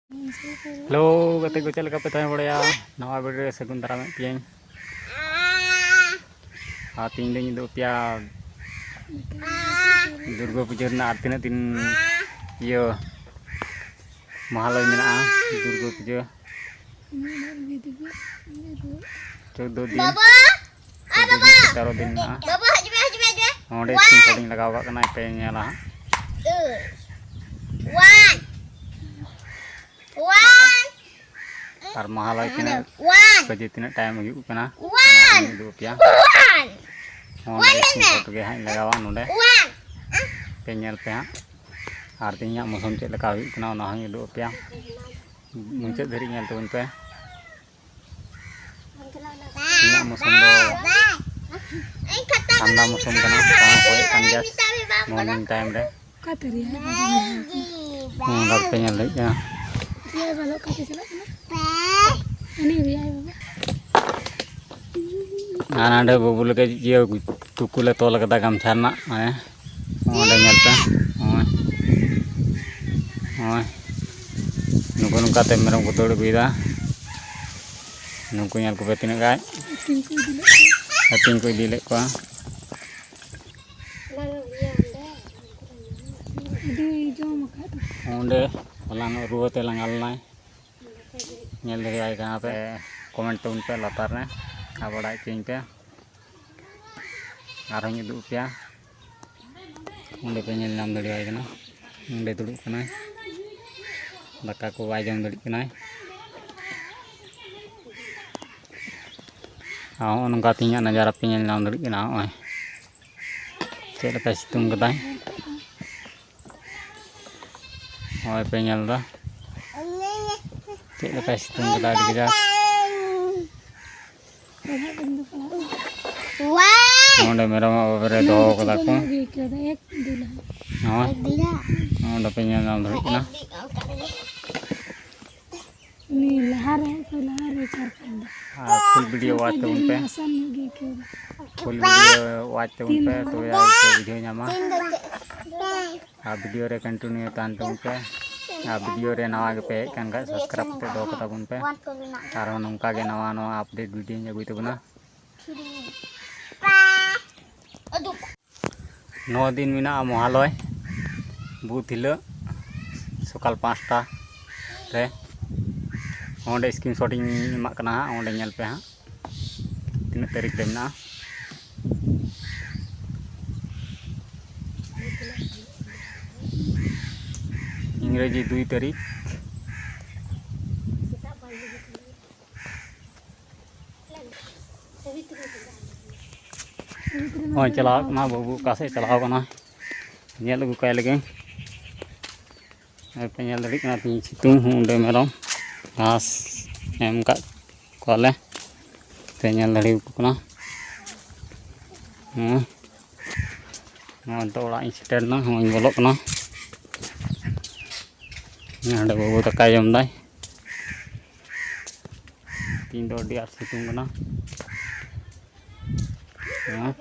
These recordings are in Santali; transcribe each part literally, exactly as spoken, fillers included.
ᱦᱮᱞᱳ ᱜᱟᱛᱮ ᱠᱚ, ᱪᱮᱫ ᱞᱮᱠᱟ ᱯᱮ ᱛᱟᱦᱮᱸ ᱵᱟᱲᱟᱭᱟ? ᱱᱟᱣᱟ ᱵᱷᱤᱰᱤᱭᱳ ᱨᱮ ᱥᱟᱹᱜᱩᱱ ᱫᱟᱨᱟᱢᱮᱫ ᱯᱮᱭᱟᱹᱧ᱾ ᱟᱨ ᱛᱮᱦᱮᱧ ᱫᱚᱧ ᱩᱫᱩᱜ ᱟᱯᱮᱭᱟ ᱫᱩᱨᱜᱟᱹ ᱯᱩᱡᱟᱹ ᱨᱮᱱᱟᱜ ᱟᱨ ᱛᱤᱱᱟᱹᱜ ᱫᱤᱱ ᱤᱭᱟᱹ ᱢᱚᱦᱟᱞᱚᱭ ᱢᱮᱱᱟᱜᱼᱟ ᱫᱩᱨᱜᱟᱹ ᱯᱩᱡᱟᱹ᱾ ᱪᱳᱫᱽᱫᱳ ᱫᱤᱱ, ᱵᱟᱵᱟ, ᱪᱳᱫᱽᱫᱳ ᱫᱤᱱ ᱥᱮ ᱛᱮᱨᱚ ᱫᱤᱱ ᱢᱮᱱᱟᱜᱼᱟ᱾ ᱵᱟᱵᱟ, ᱦᱤᱡᱩᱜ ᱢᱮ, ᱦᱤᱡᱩᱜ ᱢᱮ, ᱦᱤᱡᱩᱜ ᱢᱮ᱾ ᱚᱸᱰᱮ ᱤᱥᱤᱱ ᱠᱚᱞᱤᱧ ᱞᱟᱜᱟᱣ ᱠᱟᱜ ᱠᱟᱱᱟ, ᱯᱮ ᱧᱮᱞᱟ ᱦᱟᱸᱜ᱾ ᱳᱭ᱾ ᱚᱣᱟᱱ᱾ ᱚᱣᱟᱱ᱾ ᱟᱨ ᱢᱟᱦᱟᱞᱚᱭ ᱛᱤᱱᱟᱹᱜ ᱚᱣᱟᱱ᱾ ᱵᱟᱡᱮ ᱛᱤᱱᱟᱹᱜ ᱴᱟᱭᱤᱢ ᱦᱩᱭᱩᱜ ᱠᱟᱱᱟ, ᱚᱣᱟᱱ᱾ ᱚᱱᱟ ᱦᱚᱸᱧ ᱩᱫᱩᱜ ᱟᱯᱮᱭᱟ᱾ ᱚᱣᱟᱱ᱾ ᱱᱚᱰᱮ ᱚᱣᱟᱱ ᱤᱥᱤᱱ ᱢᱮ᱾ ᱠᱚ ᱛᱮᱜᱮ ᱦᱟᱸᱜ ᱤᱧ ᱞᱟᱜᱟᱣᱟ ᱱᱚᱰᱮ᱾ ᱚᱣᱟᱱ᱾ ᱯᱮ ᱧᱮᱞ ᱯᱮ ᱦᱟᱸᱜ᱾ ᱟᱨ ᱛᱮᱦᱮᱧᱟᱜ ᱢᱳᱥᱩᱢ ᱪᱮᱫ ᱞᱮᱠᱟ ᱦᱩᱭᱩᱜ ᱠᱟᱱᱟ, ᱚᱱᱟ ᱦᱚᱸᱧ ᱩᱫᱩᱜ ᱟᱯᱮᱭᱟ᱾ ᱢᱩᱪᱟᱹᱫ ᱫᱷᱟᱹᱨᱤᱡ ᱧᱮᱞ ᱛᱟᱵᱚᱱ ᱯᱮ᱾ ᱛᱮᱦᱮᱧᱟᱜ ᱢᱳᱥᱩᱢ ᱫᱚ ᱴᱷᱟᱱᱰᱟ ᱢᱳᱥᱩᱢ ᱠᱟᱱᱟ, ᱵᱟᱝ ᱦᱚᱭᱮᱫ ᱠᱟᱱ ᱜᱮᱭᱟ ᱢᱚᱨᱱᱤᱝ ᱴᱟᱭᱤᱢ ᱨᱮ᱾ ᱚᱠᱟᱛᱮ ᱨᱮᱭᱟᱲ ᱵᱟᱵᱟ ᱢᱮᱱᱟᱜᱼᱟ? ᱦᱩᱸ, ᱰᱟᱠᱛᱟᱨ ᱧᱮᱞ ᱦᱮᱡ ᱠᱟᱱᱟ᱾ ᱨᱮᱭᱟᱲ ᱵᱟᱵᱟ ᱚᱠᱟᱛᱮ ᱪᱟᱞᱟᱜ ᱠᱟᱱᱟ? ᱦᱟᱹᱱᱤ ᱨᱮᱭᱟᱲ ᱵᱟᱵᱟ᱾ ᱟᱨ ᱱᱚᱰᱮ ᱵᱟᱹᱵᱩ ᱞᱟᱹᱜᱤᱫ ᱤᱭᱟᱹ ᱛᱩᱠᱩ ᱞᱮ ᱛᱚᱞ ᱠᱟᱫᱟ ᱜᱟᱢᱪᱷᱟ ᱨᱮᱱᱟᱜ, ᱢᱟᱱᱮ ᱱᱚᱸᱰᱮ ᱧᱮᱞ ᱯᱮ, ᱱᱚᱜᱼᱚᱭ, ᱱᱚᱜᱼᱚᱭ ᱱᱩᱠᱩ ᱱᱚᱝᱠᱟᱛᱮ ᱢᱮᱨᱚᱢ ᱠᱚ ᱫᱟᱹᱲ ᱟᱹᱜᱩᱭᱮᱫᱟ᱾ ᱱᱩᱠᱩ ᱧᱮᱞ ᱠᱚᱯᱮ ᱛᱤᱱᱟᱹᱜ ᱜᱟᱱ᱾ ᱟᱹᱛᱤᱧ ᱠᱚ ᱤᱫᱤ ᱞᱮᱫ ᱠᱚᱣᱟ᱾ ᱟᱹᱛᱤᱧ ᱠᱚ ᱤᱫᱤ ᱞᱮᱫ ᱠᱚᱣᱟ᱾ ᱟᱹᱰᱤ ᱡᱚᱢ ᱟᱠᱟᱫ ᱫᱚ᱾ ᱚᱸᱰᱮ ᱦᱚᱞᱟᱱᱚᱜ ᱨᱩᱣᱟᱹ ᱛᱮ ᱞᱟᱸᱜᱟ ᱞᱮᱱᱟᱭ᱾ ᱧᱮᱞ ᱫᱟᱲᱮᱭᱟᱭ ᱠᱟᱱᱟ ᱯᱮ, ᱠᱚᱢᱮᱱᱴ ᱛᱟᱵᱚᱱ ᱯᱮ ᱞᱟᱛᱟᱨ ᱨᱮ, ᱟᱨ ᱵᱟᱲᱟᱭ ᱦᱚᱪᱚᱧ ᱯᱮ᱾ ᱟᱨᱦᱚᱸᱧ ᱩᱫᱩᱜ ᱟᱯᱮᱭᱟ᱾ ᱚᱸᱰᱮ ᱯᱮ ᱧᱮᱞ ᱧᱟᱢ ᱫᱟᱲᱮᱭᱟᱭ ᱠᱟᱱᱟ, ᱚᱸᱰᱮ ᱫᱩᱲᱩᱵ ᱠᱟᱱᱟᱭ, ᱫᱟᱠᱟ ᱠᱚ ᱵᱟᱭ ᱡᱚᱢ ᱫᱟᱲᱮᱭᱟᱜ ᱠᱟᱱᱟᱭ᱾ ᱟᱨ ᱦᱚᱸᱜᱼᱚ ᱱᱚᱝᱠᱟ ᱛᱮᱦᱮᱧᱟᱜ ᱱᱟᱡᱟᱨᱟ ᱯᱮ ᱧᱮᱞ ᱧᱟᱢ ᱫᱟᱲᱮᱭᱟᱜ ᱠᱟᱱᱟ᱾ ᱱᱚᱜᱼᱚᱭ ᱪᱮᱫ ᱞᱮᱠᱟᱭ ᱥᱤᱛᱩᱝ ᱠᱟᱫᱟᱭ, ᱱᱚᱜᱼᱚᱭ ᱯᱮ ᱧᱮᱞ ᱮᱫᱟ᱾ ᱪᱮᱫ ᱞᱮᱠᱟᱭ ᱥᱤᱛᱩᱝ ᱠᱟᱫᱟ ᱟᱹᱰᱤ ᱠᱟᱡᱟᱠ᱾ ᱯᱟᱲᱦᱟᱜ ᱠᱟᱱ ᱫᱚ ᱯᱟᱲᱦᱟᱜ ᱠᱟᱱ᱾ ᱱᱚᱰᱮ ᱢᱮᱨᱚᱢᱟᱜ ᱵᱟᱵᱮᱨ ᱨᱮ ᱫᱚᱦᱚ ᱠᱟᱫᱟ ᱠᱚ᱾ ᱚᱱᱟ ᱫᱚ ᱪᱤᱠᱟᱹ ᱧᱚᱜ ᱜᱮ ᱟᱹᱭᱠᱟᱹᱣ ᱫᱟ, ᱮᱠ ᱫᱩ ᱞᱟᱦᱟ᱾ ᱱᱚᱜᱼᱚᱭ᱾ ᱱᱚᱰᱮ ᱯᱮ ᱧᱮᱞ ᱧᱟᱢ ᱫᱟᱲᱮᱭᱟᱜ ᱠᱟᱱᱟ᱾ ᱩᱱᱤ ᱞᱟᱦᱟ ᱨᱮ, ᱚᱠᱚᱭ ᱞᱟᱦᱟ ᱨᱮ ᱪᱟᱨ ᱯᱟᱸᱪ ᱫᱚ᱾ ᱟᱨ full video watch ᱛᱟᱵᱚᱱ ᱯᱮ᱾ ᱟᱥᱟᱱ ᱧᱚᱜ ᱜᱮ ᱟᱹᱭᱠᱟᱹᱣ ᱫᱟ᱾ Full video watch ᱛᱟᱵᱚᱱ ᱯᱮ, ᱛᱚᱵᱮ ᱟᱨ ᱯᱮ video ᱧᱟᱢᱟ᱾ ᱟᱨ video ᱨᱮ continue ᱛᱟᱦᱮᱱ ᱛᱟᱵᱚᱱ ᱯᱮ᱾ ᱟᱨ ᱵᱷᱤᱰᱤᱭᱳ ᱨᱮ ᱱᱟᱣᱟ ᱜᱮᱯᱮ ᱦᱮᱡ ᱠᱟᱱ ᱠᱷᱟᱡ, ᱥᱟᱵᱥᱠᱨᱟᱭᱤᱵ ᱠᱟᱛᱮ ᱫᱚᱦᱚ ᱠᱟᱛᱟ ᱵᱚᱱ ᱯᱮ᱾ ᱟᱨᱦᱚᱸ ᱱᱚᱝᱠᱟ ᱜᱮ ᱱᱟᱣᱟ ᱱᱟᱣᱟ ᱟᱯᱰᱮᱴ ᱵᱷᱤᱰᱤᱭᱳᱧ ᱟᱹᱜᱩᱭ ᱛᱟᱵᱚᱱᱟ᱾ ᱱᱚᱣᱟ ᱫᱤᱱ ᱢᱮᱱᱟᱜᱼᱟ ᱢᱚᱦᱟᱞᱚᱭ, ᱵᱩᱫᱷ ᱦᱤᱞᱳᱜ ᱥᱚᱠᱟᱞ ᱯᱟᱸᱪᱴᱟ ᱨᱮ᱾ ᱚᱸᱰᱮ ᱥᱠᱨᱤᱱᱥᱚᱴ ᱤᱧ ᱮᱢᱟᱜ ᱠᱟᱱᱟ ᱦᱟᱸᱜ, ᱚᱸᱰᱮ ᱧᱮᱞ ᱯᱮ ᱦᱟᱸᱜ ᱛᱤᱱᱟᱹᱜ ᱛᱟᱹᱨᱤᱠᱷ ᱨᱮ ᱢᱮᱱᱟᱜᱼᱟ᱾ ᱤᱝᱨᱮᱡᱤ ᱫᱩᱭ ᱛᱟᱹᱨᱤᱠᱷ᱾ ᱱᱚᱜᱼᱚᱭ ᱪᱟᱞᱟᱣ ᱠᱟᱱᱟ ᱵᱟᱹᱵᱩ, ᱚᱠᱟ ᱥᱮᱫ ᱪᱟᱞᱟᱣ ᱠᱟᱱᱟ, ᱧᱮᱞ ᱟᱹᱜᱩ ᱠᱟᱭ ᱞᱮᱜᱮ᱾ ᱟᱨ ᱯᱮ ᱧᱮᱞ ᱫᱟᱲᱮᱭᱟᱜ ᱠᱟᱱᱟ ᱛᱤᱦᱤᱧ ᱥᱤᱛᱩᱝ ᱦᱚᱸ, ᱚᱸᱰᱮ ᱢᱮᱨᱚᱢ ᱜᱷᱟᱥ ᱮᱢ ᱠᱟᱜ ᱠᱚᱣᱟᱞᱮ, ᱯᱮ ᱧᱮᱞ ᱫᱟᱲᱮᱭᱟᱠᱚ ᱠᱟᱱᱟ᱾ ᱦᱮᱸ, ᱱᱚᱜᱼᱚᱭ ᱱᱤᱛᱚᱜ ᱚᱲᱟᱜ ᱤᱧ ᱥᱮᱴᱮᱨ ᱮᱱᱟ, ᱱᱚᱜᱼᱚᱭ ᱤᱧ ᱵᱚᱞᱚᱜ ᱠᱟᱱᱟ᱾ ᱦᱮᱸ, ᱚᱸᱰᱮ ᱵᱟᱹᱵᱩ ᱫᱟᱠᱟᱭ ᱡᱚᱢ ᱫᱟᱭ᱾ ᱛᱤᱦᱤᱧ ᱫᱚ ᱟᱹᱰᱤ ᱟᱸᱴ ᱥᱤᱛᱩᱝ ᱠᱟᱱᱟ᱾ ᱦᱮᱸ᱾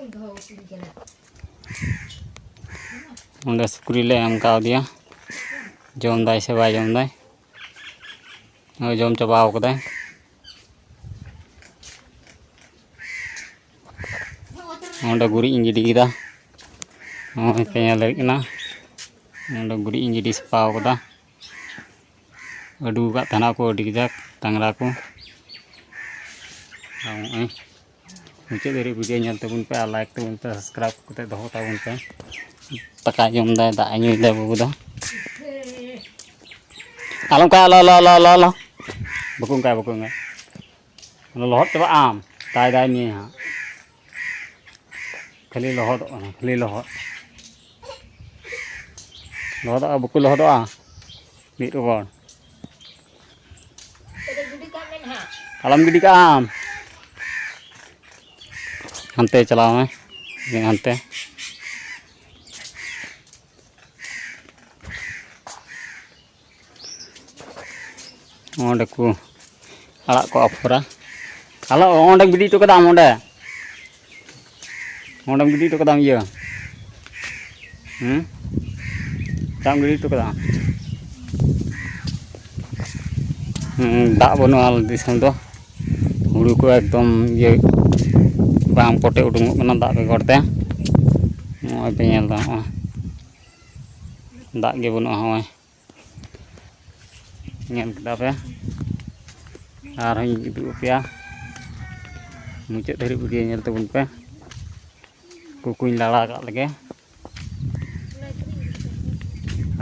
ᱚᱸᱰᱮ ᱥᱩᱠᱨᱤ ᱞᱮ ᱮᱢ ᱠᱟᱣᱫᱮᱭᱟ, ᱡᱚᱢ ᱫᱟᱭ ᱥᱮ ᱵᱟᱭ ᱡᱚᱢ ᱫᱟᱭ? ᱦᱳᱭ, ᱡᱚᱢ ᱪᱟᱵᱟᱣ ᱠᱟᱫᱟᱭ᱾ ᱚᱸᱰᱮ ᱜᱩᱨᱤᱡ ᱤᱧ ᱜᱤᱰᱤ ᱠᱮᱫᱟ᱾ ᱱᱚᱜᱼᱚᱭ ᱯᱮ ᱧᱮᱞ ᱫᱟᱲᱮᱭᱟᱜ ᱠᱟᱱᱟ, ᱚᱸᱰᱮ ᱜᱩᱨᱤᱡ ᱤᱧ ᱜᱤᱰᱤ ᱥᱟᱯᱷᱟᱣ ᱠᱟᱫᱟ᱾ ᱟᱹᱰᱩ ᱟᱠᱟᱫ ᱛᱟᱦᱮᱱᱟ ᱠᱚ ᱟᱹᱰᱤ ᱠᱟᱡᱟᱠ ᱰᱟᱝᱨᱟ ᱠᱚ᱾ ᱟᱨ ᱱᱚᱜᱼᱚᱭ ᱢᱩᱪᱟᱹᱫ ᱫᱷᱟᱹᱨᱤᱡ ᱵᱷᱤᱰᱤᱭᱳ ᱧᱮᱞ ᱛᱟᱵᱚᱱ ᱯᱮ ᱟᱨ ᱞᱟᱭᱤᱠ ᱛᱟᱵᱚᱱ ᱯᱮ, ᱥᱟᱵᱥᱠᱨᱟᱭᱤᱵ ᱠᱟᱛᱮ ᱫᱚᱦᱚ ᱛᱟᱵᱚᱱ ᱯᱮ᱾ ᱫᱟᱠᱟᱭ ᱡᱚᱢ ᱫᱟᱭ, ᱫᱟᱜ ᱮ ᱧᱩᱭ ᱫᱟᱭ ᱵᱟᱹᱵᱩ ᱫᱚ᱾ ᱟᱞᱚᱢ ᱠᱟᱭ, ᱟᱞᱚ, ᱟᱞᱚ, ᱟᱞᱚ, ᱟᱞᱚ, ᱟᱞᱚ᱾ ᱵᱟᱠᱚ ᱚᱱᱠᱟᱭᱟ, ᱵᱟᱠᱚ ᱚᱱᱠᱟᱭᱟ᱾ ᱟᱞᱚ ᱞᱚᱦᱚᱫ ᱪᱟᱵᱟᱜ ᱟᱢ, ᱫᱟᱭ ᱫᱟᱭ ᱢᱮᱭᱟ ᱦᱟᱸᱜ᱾ ᱠᱷᱟᱹᱞᱤ ᱞᱚᱦᱚᱫᱚᱜ ᱠᱟᱱᱟ, ᱠᱷᱟᱹᱞᱤ ᱞᱚᱦᱚᱫ᱾ ᱞᱚᱦᱚᱫᱚᱜᱼᱟ, ᱵᱟᱠᱚ ᱞᱚᱦᱚᱫᱚᱜᱼᱟ ᱢᱤᱫ ᱨᱚᱠᱚᱢ᱾ ᱟᱞᱚᱢ ᱜᱤᱰᱤ ᱠᱟᱜᱼᱟ ᱟᱢ᱾ ᱦᱟᱱᱛᱮ ᱪᱟᱞᱟᱣ ᱢᱮ, ᱦᱟᱱᱛᱮ᱾ ᱚᱸᱰᱮ ᱠᱚ ᱟᱲᱟᱜ ᱠᱚ ᱟᱯᱷᱚᱨᱟ᱾ ᱟᱞᱚ, ᱚᱸᱰᱮᱢ ᱜᱤᱰᱤ ᱦᱚᱴᱚ ᱠᱟᱫᱟ ᱟᱢ ᱚᱸᱰᱮ᱾ ᱚᱸᱰᱮᱢ ᱜᱤᱰᱤ ᱦᱚᱴᱚ ᱠᱟᱫᱟᱢ ᱤᱭᱟᱹ᱾ ᱦᱩᱸ? ᱚᱠᱟᱢ ᱜᱤᱰᱤ ᱦᱚᱴᱚ ᱠᱟᱫᱟ? ᱦᱩᱸ, ᱫᱟᱜ ᱵᱟᱹᱱᱩᱜᱼᱟ ᱟᱞᱮ ᱫᱤᱥᱚᱢ ᱫᱚ᱾ ᱦᱩᱲᱩ ᱠᱚ ᱮᱠᱫᱚᱢ ᱤᱭᱟᱹ, ᱵᱟᱝ ᱯᱚᱴᱮ ᱩᱰᱩᱝᱚᱜ ᱠᱟᱱᱟ ᱫᱟᱜ ᱵᱮᱜᱚᱨ ᱛᱮ᱾ ᱱᱚᱜᱼᱚᱭ ᱯᱮ ᱧᱮᱞ ᱮᱫᱟ, ᱱᱚᱜᱼᱚᱭ ᱫᱟᱜ ᱜᱮ ᱵᱟᱹᱱᱩᱜᱼᱟ᱾ ᱱᱚᱜᱼᱚᱭ ᱧᱮᱞ ᱠᱮᱫᱟ ᱯᱮ, ᱟᱨᱦᱚᱸᱧ ᱩᱫᱩᱜ ᱟᱯᱮᱭᱟ, ᱢᱩᱪᱟᱹᱫ ᱫᱷᱟᱹᱨᱤᱡ ᱵᱷᱤᱰᱤᱭᱳ ᱧᱮᱞ ᱛᱟᱵᱚᱱ ᱯᱮ᱾ ᱠᱩᱠᱩᱧ ᱞᱟᱲᱟ ᱠᱟᱜ ᱞᱮᱜᱮ᱾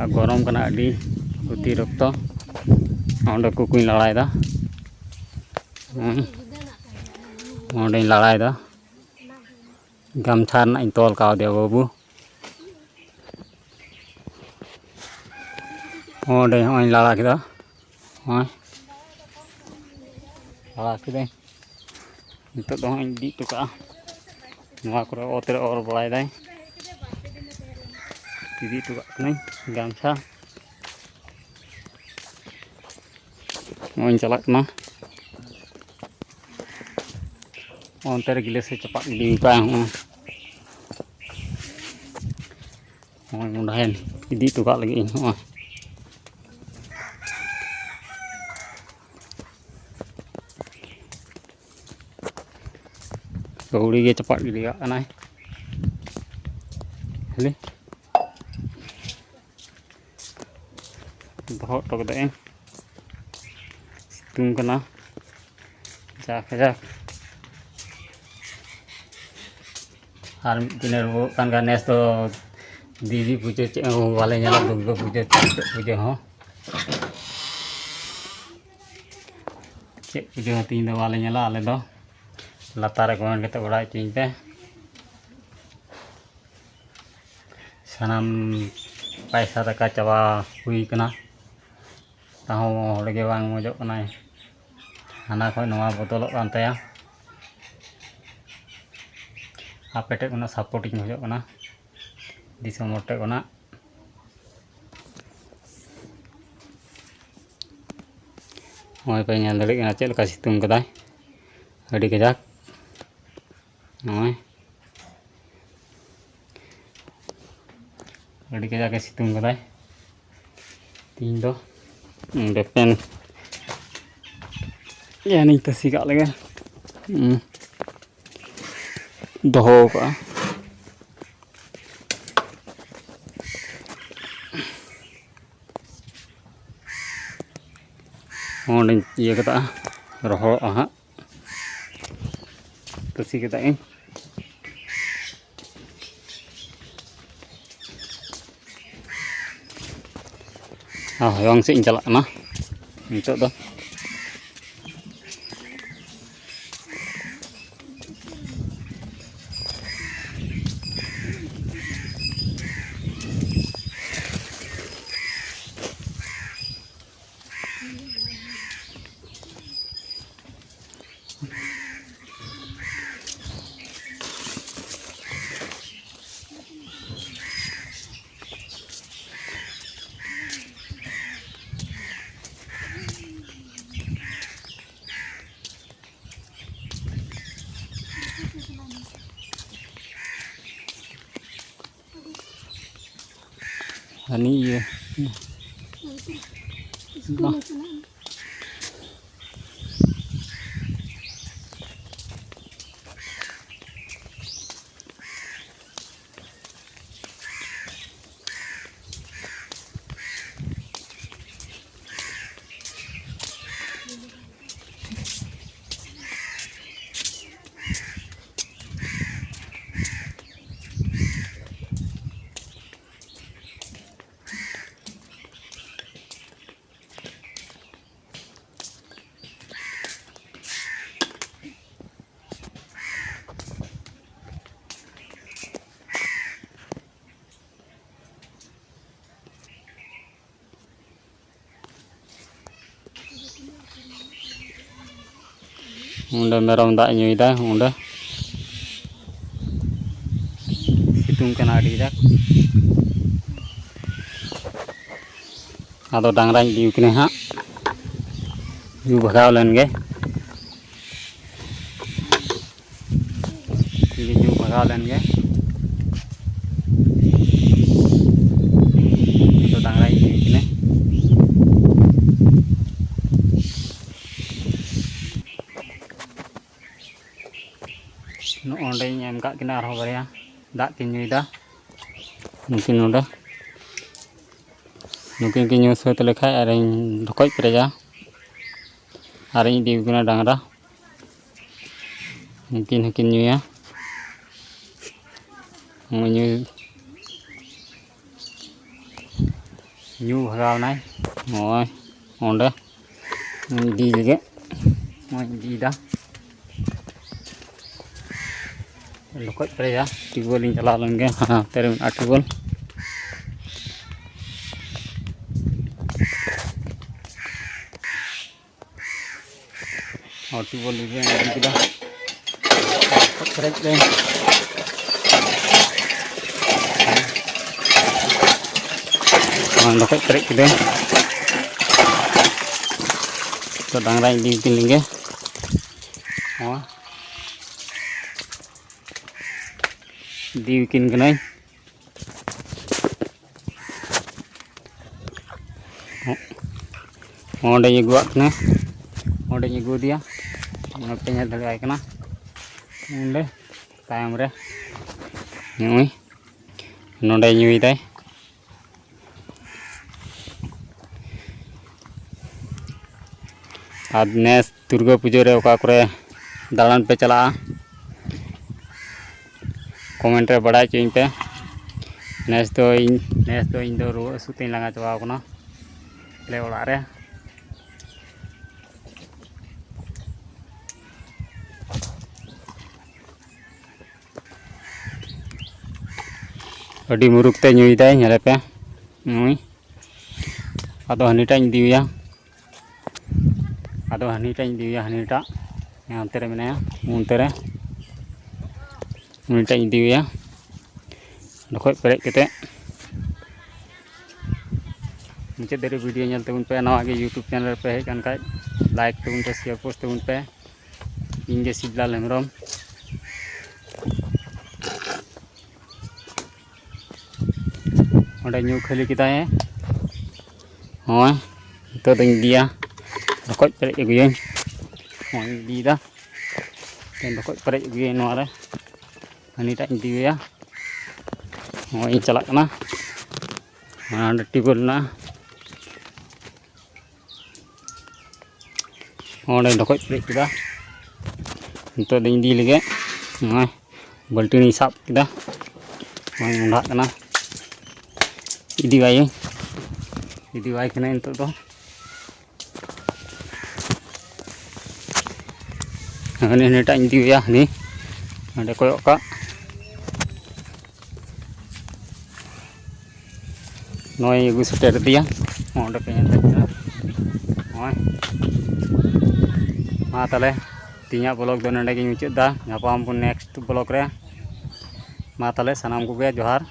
ᱟᱨ ᱜᱚᱨᱚᱢ ᱠᱟᱱᱟ ᱟᱹᱰᱤ ᱚᱛᱤᱨᱤᱠᱛᱚ᱾ ᱚᱸᱰᱮ ᱠᱩᱠᱩᱧ ᱞᱟᱲᱟᱭᱮᱫᱟ᱾ ᱦᱩᱸ᱾ ᱚᱸᱰᱮᱧ ᱞᱟᱲᱟᱭᱮᱫᱟ᱾ ᱜᱟᱢᱪᱷᱟ ᱨᱮᱱᱟᱜ ᱤᱧ ᱛᱚᱞ ᱠᱟᱣᱫᱮᱭᱟ ᱵᱟᱹᱵᱩ᱾ ᱚᱸᱰᱮ ᱦᱚᱸᱜᱼᱚᱭ ᱞᱟᱲᱟ ᱠᱮᱫᱟ᱾ ᱦᱚᱸᱜᱼᱚᱭ ᱞᱟᱲᱟ ᱠᱮᱫᱟᱹᱧ᱾ ᱱᱤᱛᱚᱜ ᱫᱚ ᱦᱚᱸᱜᱼᱚᱭ ᱤᱫᱤ ᱦᱚᱴᱚ ᱠᱟᱜᱼᱟ᱾ ᱱᱚᱣᱟ ᱠᱚᱨᱮ ᱚᱛ ᱨᱮ ᱚᱨ ᱵᱟᱲᱟᱭᱮᱫᱟᱭ᱾ ᱤᱫᱤ ᱦᱚᱴᱚ ᱠᱟᱜ ᱠᱟᱹᱱᱟᱹᱧ ᱜᱟᱢᱪᱷᱟ᱾ ᱱᱚᱜᱼᱚᱭ ᱤᱧ ᱪᱟᱞᱟᱜ ᱠᱟᱱᱟ᱾ ᱚᱱᱛᱮ ᱨᱮ ᱜᱤᱞᱟᱹᱥ ᱮ ᱪᱟᱯᱟᱫ ᱜᱤᱰᱤ ᱠᱟᱜᱼᱟ᱾ ᱦᱚᱸᱜᱼᱚᱭ᱾ ᱦᱚᱸᱜᱼᱚᱭ ᱢᱚᱸᱰᱷᱟᱭᱮᱱ, ᱤᱫᱤ ᱦᱚᱴᱚ ᱠᱟᱜ ᱞᱟᱹᱜᱤᱫ ᱤᱧ᱾ ᱦᱚᱸᱜᱼᱚᱭ᱾ ᱟᱹᱣᱲᱤ ᱜᱮ ᱪᱟᱯᱟᱫ ᱜᱤᱰᱤ ᱠᱟᱜ ᱠᱟᱱᱟᱭ᱾ ᱠᱷᱟᱹᱞᱤ ᱫᱚᱦᱚ ᱦᱚᱴᱚ ᱠᱟᱫᱟᱹᱧ᱾ ᱥᱤᱛᱩᱝ ᱠᱟᱱᱟ᱾ ᱡᱟᱠ ᱡᱟᱠ᱾ ᱟᱨ ᱢᱤᱫ ᱫᱤᱱᱮ ᱨᱩᱣᱟᱹᱜ ᱠᱟᱱ ᱠᱷᱟᱱ ᱱᱮᱥ ᱫᱚ ᱫᱮᱵᱤ ᱯᱩᱡᱟᱹ ᱪᱮᱫ ᱦᱚᱸ ᱵᱟᱞᱮ ᱧᱮᱞᱟ, ᱫᱩᱨᱜᱟᱹ ᱯᱩᱡᱟᱹ, ᱪᱮᱫ ᱯᱩᱡᱟᱹ ᱦᱚᱸ᱾ ᱪᱮᱫ ᱯᱩᱡᱟᱹ ᱦᱚᱸ ᱛᱮᱦᱮᱧ ᱫᱚ ᱵᱟᱞᱮ ᱧᱮᱞᱟ ᱟᱞᱮ ᱫᱚ᱾ ᱞᱟᱛᱟᱨ ᱨᱮ ᱠᱚᱢᱮᱱᱴ ᱠᱟᱛᱮ ᱵᱟᱲᱟᱭ ᱦᱚᱪᱚᱧ ᱯᱮ᱾ ᱥᱟᱱᱟᱢ ᱯᱟᱭᱥᱟ ᱴᱟᱠᱟ ᱪᱟᱵᱟ ᱦᱩᱭ ᱠᱟᱱᱟ, ᱛᱟᱦᱚᱸ ᱦᱚᱲ ᱜᱮ ᱵᱟᱝ ᱢᱚᱡᱚᱜ ᱠᱟᱱᱟᱭ᱾ ᱦᱟᱱᱟ ᱠᱷᱚᱱ ᱱᱚᱣᱟ ᱵᱚᱫᱚᱞᱚᱜ ᱠᱟᱱ ᱛᱟᱭᱟ᱾ ᱟᱯᱮ ᱴᱷᱮᱱ ᱠᱷᱚᱱᱟᱜ ᱥᱟᱯᱳᱨᱴ ᱤᱧ ᱠᱷᱚᱡᱚᱜ ᱠᱟᱱᱟ, ᱫᱤᱥᱚᱢ ᱦᱚᱲ ᱴᱷᱮᱱ ᱠᱷᱚᱱᱟᱜ᱾ ᱱᱚᱜᱼᱚᱭ ᱯᱮ ᱧᱮᱞ ᱫᱟᱲᱮᱭᱟᱜ ᱠᱟᱱᱟ ᱪᱮᱫ ᱞᱮᱠᱟ ᱥᱤᱛᱩᱝ ᱠᱟᱫᱟᱭ, ᱟᱹᱰᱤ ᱠᱟᱡᱟᱠ᱾ ᱱᱚᱜᱼᱚᱭ ᱟᱹᱰᱤ ᱠᱟᱡᱟᱠ ᱮ ᱥᱤᱛᱩᱝ ᱠᱟᱫᱟᱭ ᱛᱤᱦᱤᱧ ᱫᱚ᱾ ᱚᱸᱰᱮ ᱯᱮᱱ ᱮᱱᱤᱧ ᱛᱟᱹᱥᱤ ᱠᱟᱜ ᱞᱮᱜᱮ᱾ ᱦᱩᱸ᱾ ᱫᱚᱦᱚ ᱠᱟᱜᱼᱟ᱾ ᱚᱸᱰᱮᱧ ᱤᱭᱟᱹ ᱠᱟᱫᱟ, ᱨᱚᱦᱚᱲᱚᱜᱼᱟ ᱦᱟᱸᱜ᱾ ᱛᱟᱹᱥᱤ ᱠᱮᱫᱟ ᱤᱧ᱾ ᱟᱨ ᱦᱚᱭᱚᱝ ᱥᱮᱫ ᱤᱧ ᱪᱟᱞᱟᱜ ᱠᱟᱱᱟ ᱱᱤᱛᱚᱜ ᱫᱚ᱾ ᱦᱟᱹᱱᱤ ᱤᱭᱟᱹ᱾ ᱵᱟᱝ᱾ ᱚᱸᱰᱮ ᱢᱮᱨᱚᱢ ᱫᱟᱜ ᱧᱩᱭᱮᱫᱟ, ᱚᱸᱰᱮ ᱥᱤᱛᱩᱝ ᱠᱟᱱᱟ ᱟᱹᱰᱤ ᱠᱟᱡᱟᱠ᱾ ᱟᱫᱚ ᱰᱟᱝᱨᱟᱧ ᱤᱫᱤ ᱠᱤᱱᱟ ᱦᱟᱸᱜ, ᱧᱩ ᱵᱷᱟᱜᱟᱣ ᱞᱮᱱ ᱜᱮ᱾ ᱛᱤᱨᱮ ᱧᱩ ᱵᱷᱟᱜᱟᱣ ᱞᱮᱱ ᱜᱮ᱾ ᱱᱤᱛᱚᱜ ᱰᱟᱝᱨᱟᱧ ᱤᱫᱤᱭᱮ ᱠᱟᱱᱟ᱾ ᱱᱚᱜᱼᱚ ᱱᱚᱸᱰᱮᱧ ᱮᱢ ᱠᱟᱜ ᱠᱤᱱᱟ ᱟᱨᱦᱚᱸ ᱵᱟᱨᱭᱟ, ᱫᱟᱜ ᱠᱤᱱ ᱧᱩᱭᱮᱫᱟ ᱱᱩᱠᱤᱱ ᱱᱚᱸᱰᱮ᱾ ᱱᱩᱠᱤᱱ ᱠᱤᱱ ᱧᱩ ᱥᱟᱹᱛ ᱞᱮᱠᱷᱟᱡ ᱟᱨᱤᱧ ᱰᱷᱚᱠᱚᱡ ᱯᱮᱨᱮᱡᱟ, ᱟᱨᱤᱧ ᱤᱫᱤ ᱟᱹᱠᱤᱱᱟ ᱰᱟᱝᱨᱟ, ᱱᱩᱠᱤᱱ ᱦᱚᱸᱠᱤᱱ ᱧᱩᱭᱟ᱾ ᱱᱚᱜᱼᱚᱭ ᱧᱩ, ᱧᱩ ᱵᱷᱟᱜᱟᱣ ᱮᱱᱟᱭ᱾ ᱱᱚᱜᱼᱚᱭ ᱚᱸᱰᱮ ᱤᱫᱤ ᱞᱟᱹᱜᱤᱫ, ᱱᱚᱜᱼᱚᱭ ᱤᱫᱤᱭᱮᱫᱟ᱾ ᱰᱷᱚᱠᱚᱡ ᱯᱮᱨᱮᱡᱟ, ᱴᱤᱭᱩᱵᱽᱣᱮᱞ ᱤᱧ ᱪᱟᱞᱟᱣ ᱞᱮᱱ ᱜᱮ, ᱦᱟᱱᱟ ᱦᱟᱱᱛᱮ ᱨᱮ ᱢᱮᱱᱟᱜᱼᱟ ᱴᱤᱭᱩᱵᱽᱣᱮᱞ᱾ ᱦᱚᱸ, ᱴᱤᱭᱩᱵᱽᱣᱮᱞ ᱨᱮ ᱤᱫᱤ ᱠᱮᱫᱟ᱾ ᱰᱷᱚᱠᱚᱡ ᱯᱮᱨᱮᱡ ᱨᱮ᱾ ᱦᱚᱸ, ᱰᱷᱚᱠᱚᱡ ᱯᱮᱨᱮᱡ ᱠᱮᱫᱟᱹᱧ᱾ ᱛᱚ, ᱰᱟᱝᱨᱟᱧ ᱤᱫᱤ ᱠᱤᱱ ᱞᱮᱜᱮ᱾ ᱦᱚᱸ᱾ ᱤᱫᱤ ᱠᱤᱱ ᱠᱟᱹᱱᱟᱹᱧ᱾ ᱚᱸᱰᱮᱧ ᱟᱹᱜᱩᱣᱟᱜ ᱠᱤᱱᱟ, ᱚᱸᱰᱮᱧ ᱟᱹᱜᱩ ᱟᱫᱮᱭᱟ, ᱱᱚᱛᱮ ᱧᱮᱞ ᱫᱟᱲᱮᱭᱟᱭ ᱠᱟᱱᱟ, ᱚᱸᱰᱮ ᱛᱟᱭᱚᱢ ᱨᱮ ᱱᱩᱭ ᱱᱚᱸᱰᱮ ᱧᱩᱭᱮᱫᱟᱭ᱾ ᱟᱨ ᱱᱮᱥ ᱫᱩᱨᱜᱟᱹ ᱯᱩᱡᱟᱹ ᱨᱮ ᱚᱠᱟ ᱠᱚᱨᱮ ᱫᱟᱬᱟᱱ ᱯᱮ ᱪᱟᱞᱟᱜᱼᱟ, ᱠᱚᱢᱮᱱᱴ ᱨᱮ ᱵᱟᱲᱟᱭ ᱦᱚᱪᱚᱧ ᱯᱮ᱾ ᱱᱮᱥ ᱫᱚ ᱤᱧ, ᱱᱮᱥ ᱫᱚ ᱤᱧ ᱫᱚ ᱨᱩᱣᱟᱹ ᱦᱟᱹᱥᱩ ᱛᱮᱧ ᱞᱟᱸᱜᱟ ᱪᱟᱵᱟᱣ ᱠᱟᱱᱟ ᱟᱞᱮ ᱚᱲᱟᱜ ᱨᱮ᱾ ᱟᱹᱰᱤ ᱢᱩᱨᱩᱠ ᱛᱮ ᱧᱩᱭᱮᱫᱟᱭ, ᱧᱮᱞᱮ ᱯᱮ ᱱᱩᱭ᱾ ᱟᱫᱚ ᱦᱟᱹᱱᱤᱴᱟᱜ ᱤᱧ ᱤᱫᱤᱭᱮᱭᱟ, ᱟᱫᱚ ᱦᱟᱹᱱᱤᱴᱟᱜ ᱤᱧ ᱤᱫᱤᱭᱮᱭᱟ, ᱦᱟᱹᱱᱤᱴᱟᱜ ᱦᱟᱱᱛᱮ ᱨᱮ ᱢᱮᱱᱟᱭᱟ, ᱚᱱᱛᱮ ᱨᱮ᱾ ᱩᱱᱤᱴᱟᱜ ᱤᱧ ᱤᱫᱤᱭᱮᱭᱟ ᱰᱷᱚᱠᱚᱡ ᱯᱮᱨᱮᱡ ᱠᱟᱛᱮ᱾ ᱢᱩᱪᱟᱹᱫ ᱫᱷᱟᱹᱨᱤᱡ ᱵᱷᱤᱰᱤᱭᱳ ᱧᱮᱞ ᱛᱟᱵᱚᱱ ᱯᱮ᱾ ᱱᱟᱣᱟ ᱜᱮ ᱭᱩᱴᱩᱵᱽ ᱪᱮᱱᱮᱞ ᱨᱮᱯᱮ ᱦᱮᱡ ᱟᱠᱟᱱ ᱠᱷᱟᱡ, ᱞᱟᱭᱤᱠ ᱛᱟᱵᱚᱱ ᱯᱮ, ᱥᱮᱭᱟᱨ ᱯᱳᱥᱴ ᱛᱟᱵᱚᱱ ᱯᱮ᱾ ᱤᱧ ᱜᱮ ᱥᱤᱵᱽᱞᱟᱞ ᱦᱮᱢᱵᱨᱚᱢ᱾ ᱚᱸᱰᱮ ᱧᱩ ᱠᱷᱟᱹᱞᱤ ᱠᱮᱫᱟᱭ᱾ ᱱᱚᱜᱼᱚᱭ ᱱᱤᱛᱚᱜ ᱫᱚᱧ ᱤᱫᱤᱭᱟ, ᱨᱚᱠᱚᱡ ᱯᱮᱨᱮᱡ ᱟᱹᱜᱩᱭᱟᱹᱧ᱾ ᱱᱚᱜᱼᱚᱭ ᱤᱧ ᱤᱫᱤᱭᱮᱫᱟ᱾ ᱰᱷᱚᱠᱚᱡ ᱯᱮᱨᱮᱡ ᱟᱹᱜᱩᱭᱟᱹᱧ ᱱᱚᱣᱟ ᱨᱮ, ᱦᱟᱹᱱᱤᱴᱟᱜ ᱤᱧ ᱤᱫᱤᱭᱮᱭᱟ᱾ ᱱᱚᱜᱼᱚᱭ ᱤᱧ ᱪᱟᱞᱟᱜ ᱠᱟᱱᱟ, ᱚᱱᱟ ᱚᱸᱰᱮ ᱴᱤᱭᱩᱵᱽᱣᱮᱞ ᱢᱮᱱᱟᱜᱼᱟ, ᱚᱸᱰᱮ ᱰᱷᱚᱠᱚᱡ ᱯᱮᱨᱮᱡ ᱠᱮᱫᱟ᱾ ᱱᱤᱛᱚᱜ ᱫᱚᱧ ᱤᱫᱤ ᱞᱮᱜᱮ, ᱱᱚᱜᱼᱚᱭ ᱵᱟᱹᱞᱴᱤᱱ ᱤᱧ ᱥᱟᱵ ᱠᱮᱫᱟ, ᱱᱚᱜᱼᱚᱭ ᱢᱚᱸᱰᱷᱟᱜ ᱠᱟᱱᱟ, ᱤᱫᱤᱣᱟᱭᱟᱹᱧ, ᱤᱫᱤᱣᱟᱭ ᱠᱟᱹᱱᱟᱹᱧ ᱱᱤᱛᱚᱜ ᱫᱚ᱾ ᱦᱟᱹᱱᱤ ᱦᱟᱹᱱᱤᱴᱟᱜ ᱤᱧ ᱤᱫᱤᱭᱮᱭᱟ, ᱦᱟᱹᱱᱤ ᱦᱟᱸᱰᱮ ᱠᱚᱭᱚᱜ ᱠᱟᱜ᱾ ᱱᱚᱜᱼᱚᱭ ᱟᱹᱜᱩ ᱥᱮᱴᱮᱨ ᱟᱫᱮᱭᱟ, ᱚᱸᱰᱮ ᱯᱮ ᱧᱮᱞ ᱫᱟᱲᱮᱭᱟᱜ ᱠᱟᱱᱟ᱾ ᱱᱚᱜᱼᱚᱭ, ᱢᱟ ᱛᱟᱦᱞᱮ ᱛᱮᱦᱮᱧᱟᱜ ᱵᱞᱚᱜ ᱫᱚ ᱱᱚᱸᱰᱮ ᱜᱤᱧ ᱢᱩᱪᱟᱹᱫ ᱮᱫᱟ᱾ ᱧᱟᱯᱟᱢ ᱟᱵᱚᱱ ᱱᱮᱠᱥᱴ ᱵᱞᱚᱜ ᱨᱮ᱾ ᱢᱟ ᱛᱟᱦᱞᱮ ᱥᱟᱱᱟᱢ ᱠᱚᱜᱮ ᱡᱚᱦᱟᱨ᱾